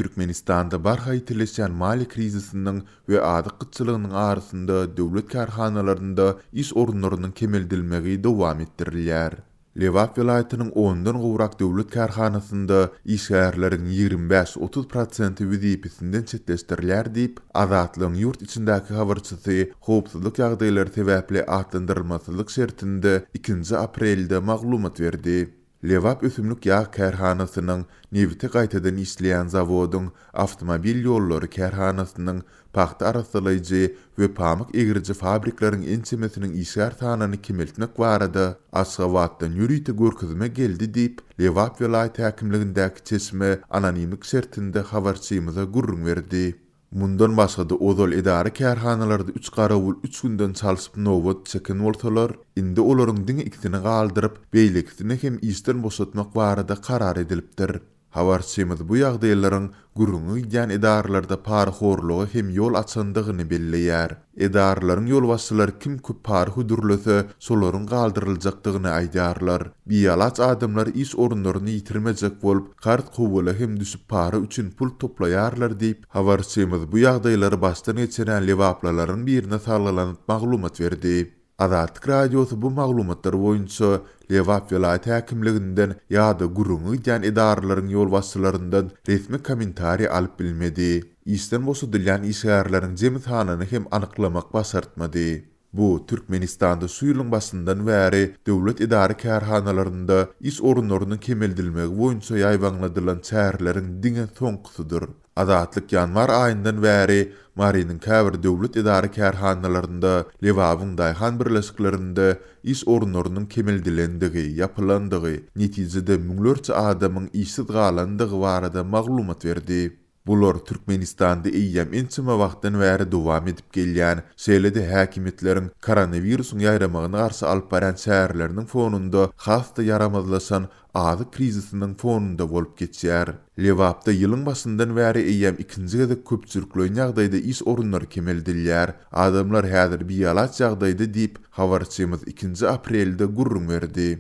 Türkmenistanda barha ýitileşýän maliýe krizisiniň we azyk gytçylygynyň arasynda döwlet kärhanalarynda iş orunlarynyň kemeldilmegi dowam etdirilýär. Lebap welaýatynyň ondan gowrak döwlet kärhanasynda işgärleriň 25-30 prosenti wezipesinden çetleşdirilýär diýip, Azatlygyň ýurt içindäki habarçysy howpsuzlyk ýagdaýlary sebäpli atlandyrylmazlyk şertinde ikinji aprelde maglumat berdi. Lebap ösümlik ýag kärhanasynyň, nebiti gaýtadan işleýän zawodyň, awtomobil ýollary kärhanasynyň, pagta arassalaýjy we pamyk egriji fabrikleriň ençemesiniň işgär sanyny kemeltmek barada Aşgabatdan ýörite görkezme geldi diýip, Lebap welaýat häkimligindäki çeşme anonimlik şertinde habarçymyza gürrüň berdi. Mundan başga-da ozal edara-kärhanalarda üç garawul üç günden çalşyp nobat çeken bolsalar, indi olaryň diňe ikisini galdyryp, beýlekisini hem işden boşatmak barada karar edilipdir. Habarçymyz bu ýagdaýlaryň gürrüňi gidýän edaralarda parahorluga hem ýol açandygyny belleýär. Edaralaryň ýolbaşçylary kim köp para hödürlese, şolaryň galdyryljakdygyny aýdýarlar. Bialaç adamlar iş orunlaryny ýitirmejek bolup, karz kowala hem düşüp para üçin pul toplaýarlar diýip, habarçymyz bu ýagdaýlary başdan geçirýän lebaplylaryň birine salgylanyp maglumat berdi. Azatlyk Radiosy bu maglumatlar boýunça Lebap welaýat häkimliginden ýa-da gürrüňi gidýän edaralaryň ýolbaşçylaryndan resmi kommentariý alyp bilmedi. Işden boşadylýan işgärleriň jemi sanyny hem anyklamak başartmady. Bu, Türkmenistanda şu ýylyň başyndan bäri döwlet edara-kärhanalarynda iş orunlarynyň kemeldilmegi boýunça ýaýbaňladylan çäreleriň diňe soňkusydyr. Azatlyk ýanwar aýyndan bäri Marynyň käbir döwlet edara-kärhanalarynda, Lebabyň daýhan birleşiklerinde iş orunlarynyň kemeldilendigi, ýapylandygy, netijede müňlerçe adamyň işsiz galandygy barada maglumat berdi. Bular Türkmenistanda eýýäm ençeme wagtdan bäri dowam edip gelýän, şeýle-de häkimiýetleriň koronawirusyň ýaýramagyna garşy alyp barýan çäreleriniň fonunda has-da ýaramazlaşan azyk krizisiniň fonunda bolup geçýär. Lebapda ýylyň başyndan bäri eýýäm ikinji gezek köpçülikleýin ýagdaýda iş orunlary kemeldilýär. Adamlar häzir bialaç ýagdaýda diýip, habarçymyz ikinji aprelde gürrüň berdi.